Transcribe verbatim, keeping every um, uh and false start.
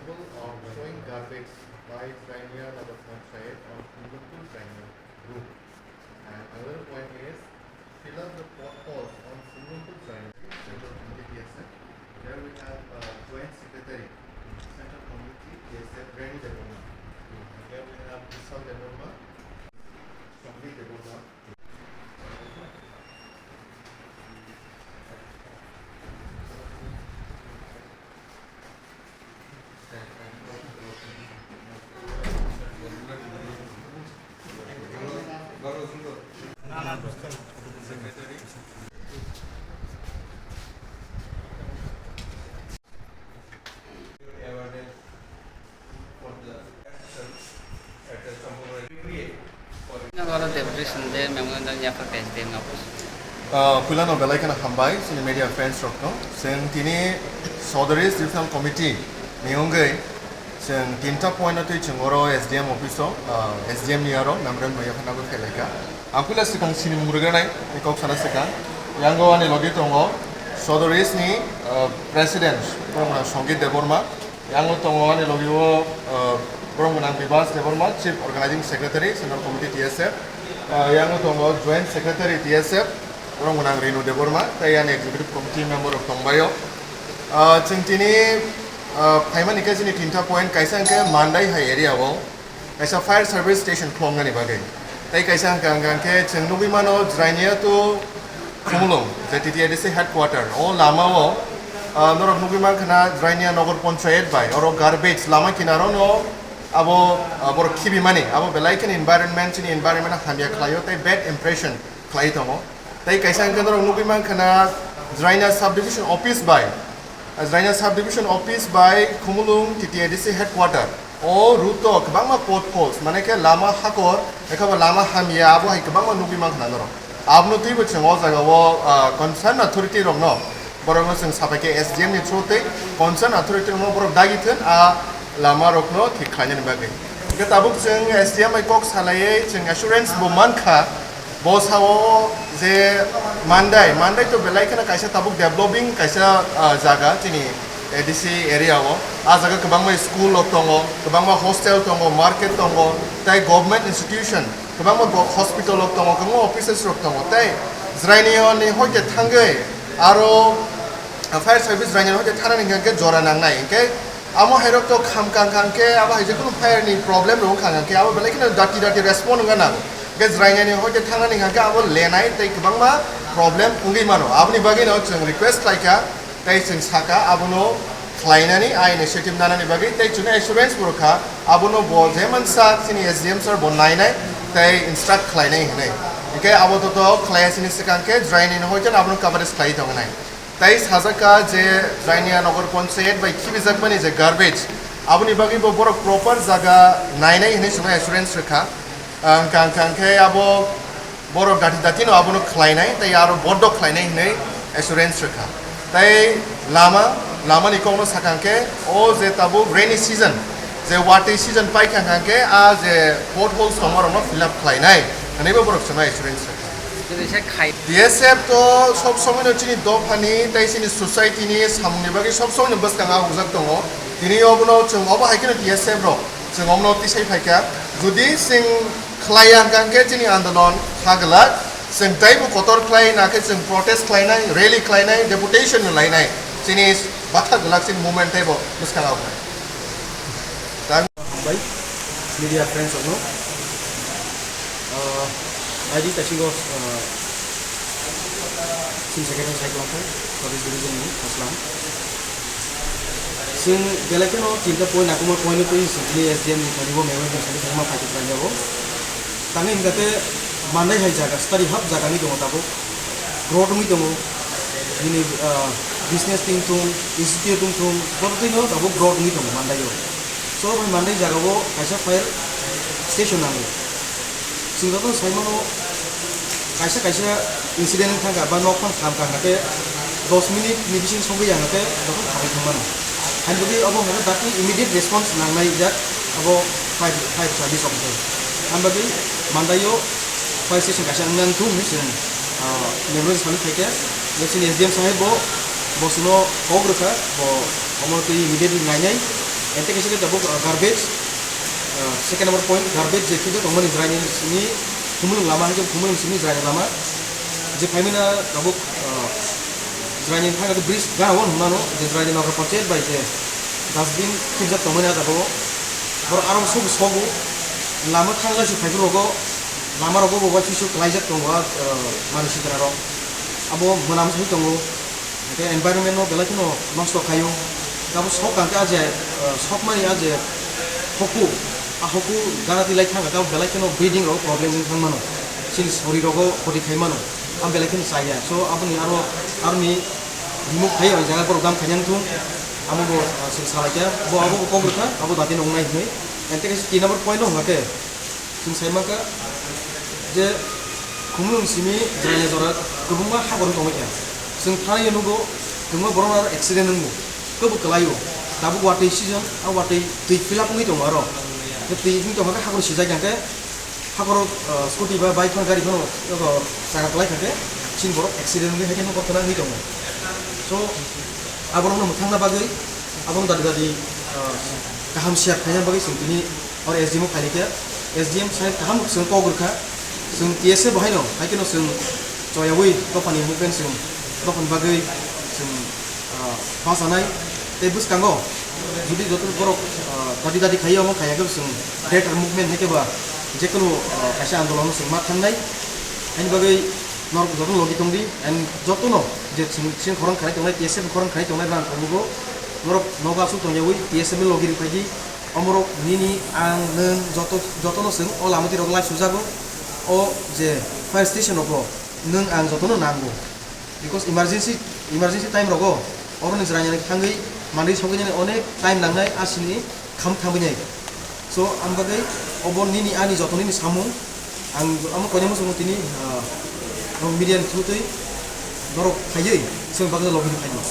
Of throwing garbage by Jrainia Nagar Panchayat on Sundurpur Jrainia road. And another point is fill up the potholes on Sundurpur Jrainia, Central Committee T S F. Here we have uh, Joint Secretary, Central Committee T S F, Reni Debbarma. And here we have Vishal Debbarma, Sandeep Debbarma. Nang oro Deputy Sundar Memorial Yapha K S D M office. Ah, puilano belai kheno hambai chini media friends rokno. Chwng tini Sodoris Regional Committee ni wngwi chwng tinta point no twi chwng oro S D M office o, ah, S D M ni aro memorandum yapharna bo phelaikha. Ang puila swkang sinimung rwgranai ni kok sana swkang. Yango ani logi tongo Sodoris ni, ah, President, borok Songit Debbarma. Yango tongo ani logi o, ah, borok gwnang Bibas Debbarma, Chief Organizing Secretary, Central Committee T S F. Ah, yango tongo Joint Secretary T S F, borok gwnang Renu Debbarma, tei ani Executive Committee member rok tongbaio. Ah, chwng tini, ah, phaimani khe chini tinta point, kaisa hwnkhe Mandai hai area o kaisa fire service station khuloknani bagwi. Tei kaisa hwnkha, hwnkha khe chwng nugwi mano Jrainia to Khumulwng, je T T A D C headquarter, o lama o, ah, norok nugwi mankha na Jrainia Nagar Panchayat bai, oro garbage lama kinaro no abo, ah, borok khibimani, abo belai kheno environment, chini environment hamya khlaio tei bad impression khlai tongo. Tei kaisa hwnkhe norok nugwi mankha na Jrainia Subdivision Office bai, Jrainia Subdivision Office bai Khumulwng T T A D C headquarter. O route o kwbangma potholes, mane khe lama hakor, ekha bo lama hamya, abo hai kwbangma nugwi mankha na norok. Abono twibo chwng o jaga o, ah, concern authority rokno, borokno chwng sapai khe S D M ni through tei concern authority rokno borok dagi thun a lama rokno thik khlainani bagwi. Hwnkhe tabuk chwng S D M bai kok salaiwi chwng assurance bo mankha, bo sao je Mandai, Mandai to belai kheno kaisa tabuk developing kaisa, ah, jaga chini A D C area o. Ah jaga kwbangma school rok tongo, kwbangma hostel tongo, market tongo, tei government institution, kwbangma go-, hospital rok tongo, kwbangma offices rok tongo, tei Jrainia ni hoite thangwi aro, ah, fire service Jrainia ni hoite thanani hwnkhe jora nangnai, hwnkhe amo hairok to kham kang kang khe, abo hai je kunu fire ni problem rok wngkha khe, abo belai kheno dati dati respond wngna nango. Hwnkhe Jrainia ni hoite thangnani hwnkhe abo lenai tei kwbangma problem wngwi mano. Aboni bagwi no chwng request khlai kha, tei chwng saka abono khlainani, a initiative nanani bagwi, tei chwng assurance bo rwkha, abono bo je mansa chini S D M sir bo nainai tei instruct khlainai hinwi. Hwnkhe abo to to khlaiya sini swkang khe Jrainia ni hoite abono coverage khlai tongnai. Tai sajak kha je Jrainia Nagar Panchayat bai khibijakmani je garbage, aboni bagwi bo borok proper jaga nainai hinwi chwngno assurance rwkha. Ang kang kang khe abo borok dati dati no abono khlainai, tai aro bondo khlainai hinwi assurance rwkha. Tai lama, lamani kokno sakang khe o je tabuk rainy season, je watwi season paikha kang khe a je potholes tongmarokno fill up khlainai hinwi bo borok chwngno assurance rwkha. Jodi se khai T S F to sob somoi no chini dophani tei chini society ni samung ni bagwi sob somoi no bwskango ahokjak tongo. Tini obono chwng obo hai kheno T S F rok chwng omono tisai phaikha. Jodi chwng khlaiya hwnkha khe chini andolon kha glak, chwng teibo kotor khlai na khe chwng protest khlainai, rally khlainai, deputation no lainai. Chini batha glak chini movement teibo bwskango. Hambai media friends rokno. Ah, aidi taisingo, ah, chini secretary sai kwlangkha, South East Division ni Khaslam. Chwng belai kheno chinta point, nakuma point no twi chwng tini S D M ni thani bo memorandum sani thangma phaikhe khlai jabo. Tangwi hwnkha khe Mandai hai jaga, stari hap jaga ni tongo tabuk. Growth wngwi tongo. Bini, ah, business ting thung, institute wng thung, borok twi no tabuk growth wngwi tongo Mandai o. So, bai Mandai jaga o kaisa fire station nango. Chwng joto sai mano, kaisa kaisa incident wng thangkha, ba nok phang khamkha, hake dos minute ni bising sogwi ya, hake joto kharwi thang mano. Hain bagwi abo hake dati immediate response nangnai jak, abo fire, fire service officer. Hain bagwi Mandai o fire station kaisa wngna thung hinwi chwng, ah, memorial sani phaikha. Bo chini S D M saheb bo, bo chwngno kok rwkha, bo omo twi immediately nainai. Ente kaisa khe tabuk, ah, garbage, ah, second number point, garbage je thujak tongmani jwraini simi khumulwng lama, hai khe khumulwng simi jwraini lama. Je phaimani tabuk, ah, jwraini thangkhe bridge gana o hwnmano, je jwraini Nagra Panchayat bai je dustbin thujak tongmani ah jagao. Borok aro sobo sobo lama thanglaisuk phaiphuru rogo, lama rogo bo uaisuisu kwlaijak tongo, ah, manwi sidrarok. Abo mwnam sai tongo. Hingke environment no belai kheno nosto khaio. Abo sok kangkhe a je, eh, sokmani a je hoku, a hoku gana tilai thangkha, abo belai kheno breathing rok problem wng thang mano. Chini sori rogo khoti khai mano. Abo belai kheno chaya. So aboni aro, aroni remove khai o, jaga borok dam khainang thung. Amo bo, eh, chwng salai kha. Bo abo bo kok rwkha, abo dati no wngnai hinwi. Ente kaisa tin number point no hwnga khe. Chwng sai mankha je khumulwng simi jwraini jora kwbangma hakor wng tongwi kha. Chwng thani nugo kwbangma borok aro accident wngo, kwbwi kwlaio. Tabuk watwi season, a watwi twi fill up wngwi tongo aro. Twi wngwi tongkha khe hakor sijak kha khe, hakoro, ah, scooty ba bike phano gari phano, ah, chaka kwlai kha khe chini borok accident wngwi hai khe nokho khwna wngwi tongo. So, aborokno mwthangna bagwi, abono dadi dadi, ah, kaham share khaina bagwi chwng tini oro S D M o phaini khe, S D M sai kaham chwng kok rwkha, chwng T S F bo haino, hai kheno chwng choyaui dophani movement chwng dophani bagwi chwng, ah, bachanai. Tei bwskango jodi joto borok, ah, dadi dadi khaiwi omo khaiya khe chwng greater movement hai khe ba jekunu, ah, kaisa andolon chwng ma thangnai. Haini bagwi norok jotono logi tongdi, and jotono je chwng, chini khorang khanai tongnai, T S F ni khorang khanai tongnai, rang kobugo norok nogo aswk tongyaui T S F ni logi rwphaidi. Omorok nini, ang, nwng joto, jotono chwng o lama twi rok lai sujago. O je fire station rogo nwng ang jotono nango, because emergency, emergency time rogo oroni jwraini thangwi manwi sogwi nani onek time nangnai, asini kham thangwi nai. So ang bagwi obo nini ani joto nini samung, ang amo koinai muchungo tini, ah, media ni through twi norok phaiwi chwng bagwi login phaiwi.